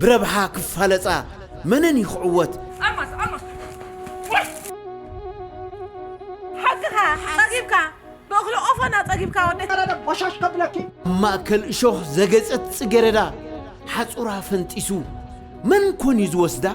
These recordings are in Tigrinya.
ብረብሓ ክፋለጻ መነን እዩ ክዕወት? ሓቅኻ ጸጊብካ ብእኽሊ ኦፈና ጸጊብካ ወደይ። ቦሻሽ ከብለኪ ኣብ ማእከል እሾኽ ዘገጸት ጽጌረዳ ሓጹራ ፈንጢሱ መን ኮን እዩ ዝወስዳ?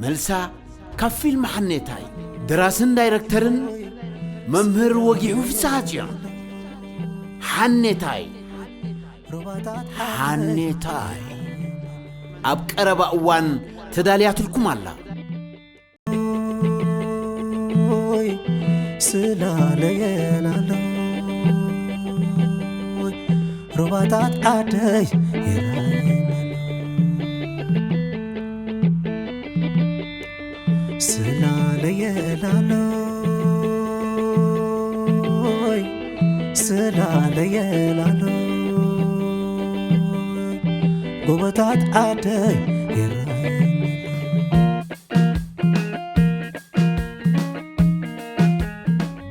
መልሳ ካብ ፊልም ሓኔታይ ደራስን ዳይረክተርን መምህር ወጊሑ ፍስሃጽዮን። ሓኔታይ ሓኔታይ ኣብ ቀረባ እዋን ተዳልያትልኩም ኣላ። ስላለየላሎ ሩባታት ዓደይ ይራየናሎ ስላለየላሎ ስላለየላሎ ጎቦታት ዓደይ ይራየናሎ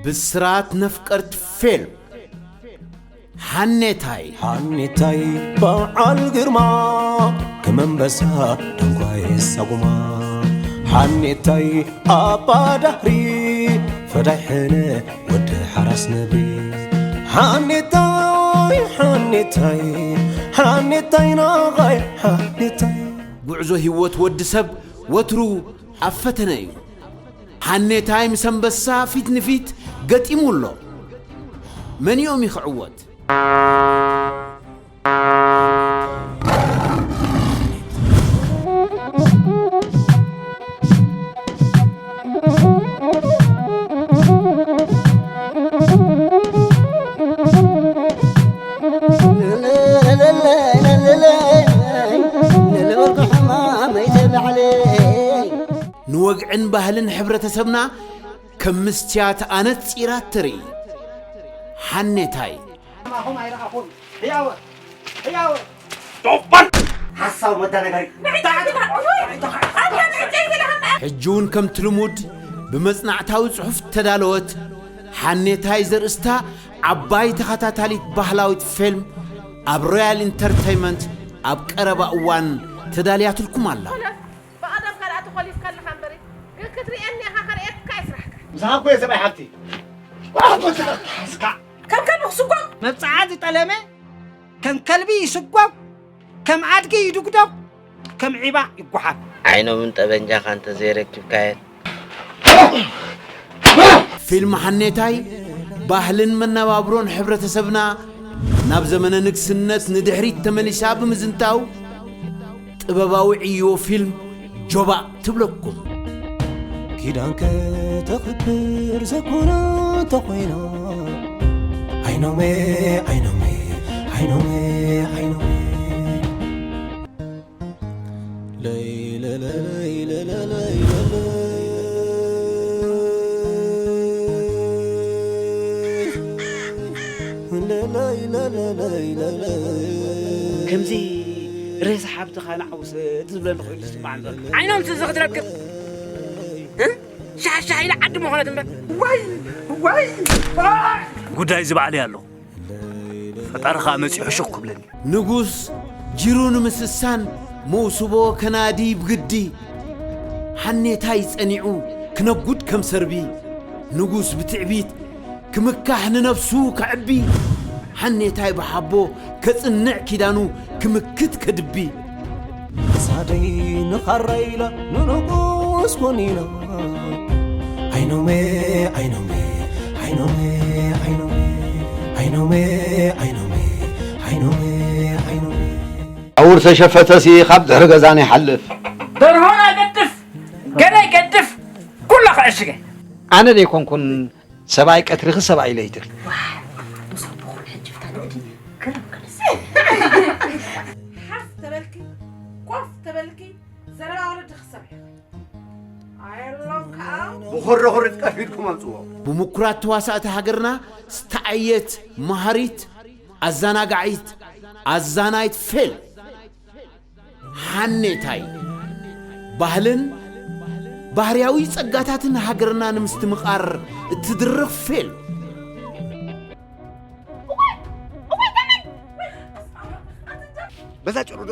ብስራት ነፍቀርት ፌልም ሓኔታይ ሓኔታይ በዓል ግርማ ከም ኣንበሳ ደንጓየ ሳጉማ ሓኔታይ ኣባ ዳህሪ ፈዳይ ሕነ ወዲ ሓራስ ነብሪ ሓኔታይ ሓኔታይ ሓኔታይ ናቓይ ሓኔታይ ጉዕዞ ህይወት ወዲ ሰብ ወትሩ ኣብ ፈተነ እዩ። ሓኔታይ ምስ ኣንበሳ ፊት ንፊት ገጢሙ ኣሎ። መን እዮም ይኽዕወት? ንወግዕን ባህልን ሕብረተሰብና ከም ምስትያት ኣነጺራ ትርኢ። ሓኔታይ ማኹም ኣይረኣኹም ሕያወ ሕያወ ሓሳብ መዳነጋሪ ሕጂ እውን ከምቲ ልሙድ ብመጽናዕታዊ ጽሑፍ ተዳለወት ሓኔታይ ዘርእስታ ዓባይ ተኸታታሊት ባህላዊት ፊልም ኣብ ሮያል ኢንተርተይመንት ኣብ ቀረባ እዋን ተዳልያትልኩም ኣላ። ብቐደም ካልኣ ተኾሊፍካ ኣለኻ እምበሪ ግን ክትርእየኒ ኢኻ ከርእየካ እዩ ስራሕካ። ምሳኻ እኮ እየ ሰብኣይ ሓብቲ። ሓዝካ ከም ከልቢ ክስጎም መብጽዓ ዝጠለመ ከም ከልቢ ይስጎም፣ ከም ኣድጊ ይድጉዶም፣ ከም ዒባ ይጓሓፍ። ዓይኖምን ጠበንጃኻ እንተዘይረኪብካየን ፊልም ሓኔታይ ባህልን መነባብሮን ሕብረተሰብና ናብ ዘመነ ንግስነት ንድሕሪት ተመሊሳ ብምዝንታው ጥበባዊ ዕዮ ፊልም ጆባእ ትብለኩም። ኪዳን ከተኽብር ዘኮነ እንተኾይና ዓይኖሜ ዓይኖሜ ዓይኖሜ ዓይኖሜ ከምዚ ሬሳ ሓብትኻ ንዓውሰድ ዝብለኒ ኮይኑ ዝስማዕ ዘሎ ዓይኖም ስዚ ክትረክብ ሻሕሻሕ ኢለ ዓዲ መኾነት እምበር ዋይ ዋይ ጉዳይ እዚ ባዕለይ ኣሎ ፈጣሪ ኸዓ መፂኡ ሕሹኽ ክብለኒ ንጉስ ጅሩ ንምስሳን መውስቦ ከናዲ ብግዲ ሓኔታይ ጸኒዑ ክነጉድ ከም ሰርቢ ንጉስ ብትዕቢት ክምካሕ ንነብሱ ከዕቢ ሓኔታይ ብሓቦ ከጽንዕ ኪዳኑ ክምክት ከድቢ ሳደይ ንኻራ ኢላ ንንጉስ ኮኒና ዓይኖሜ ዓይኖሜ ዓይኖሜ ዓይኖሜ ዓይኖሜ ዓይኖሜ ዓይኖሜ ዓይኖሜ ኣውር ተሸፈተሲ ካብ ድሕሪ ገዛና ይሓልፍ ደርሆና ገድፍ ገለ ይገድፍ ኩላ ክዕሽገ ኣነ ዘይኮንኩን ሰብኣይ ቀትሪ ክሰብኣይ ለይትር ሓፍ ተበልኪ ኮፍ ተበልኪ ዘረባ ወለዲ ክሰምዕ ኣየሎም ከዓ ብኹርኹር ትቀፊድኩም ኣምፅዎ ብምኩራት ተዋሳእቲ ሃገርና ዝተዓየት መሃሪት ኣዘናጋዒት ኣዛናይት ፌል ሓኔታይ ባህልን ባህርያዊ ጸጋታትን ሃገርና ንምስትምቓር እትድርኽ ፌል በዛ ጭሩ ዶ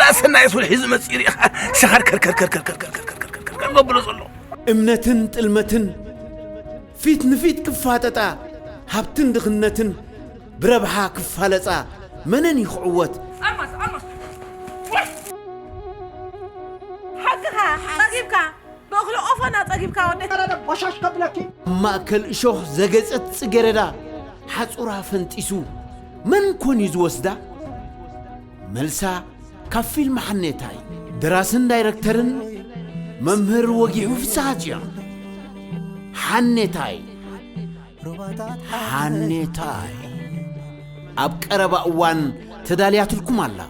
ካልኣ ሰናየስ ውል ሒዙ መጺኡ ርኢኻ ሸኸርከርከርከርከርከርከርከርከርከርከርከር ዘብሎ ዘሎ። እምነትን ጥልመትን ፊት ንፊት ክፋጠጣ፣ ሃብትን ድኽነትን ብረብሓ ክፋለጻ፣ መነን እዩ ክዕወት? ኣልማዝ ኣልማዝ ሓቅኻ ጸጊብካ ብእኽሊ ኦፈና ጸጊብካ ወደ ረደ ቦሻሽ ከብለኪ ኣብ ማእከል እሾኽ ዘገጸት ጽጌረዳ ሓጹራ ፈንጢሱ መን ኮን እዩ ዝወስዳ? መልሳ ካብ ፊልም ሓኔታይ ደራስን ዳይረክተርን መምህር ወጊሑ ፍስሃጽዮን። ሓኔታይ ሓኔታይ ኣብ ቀረባ እዋን ተዳልያትልኩም ኣላ።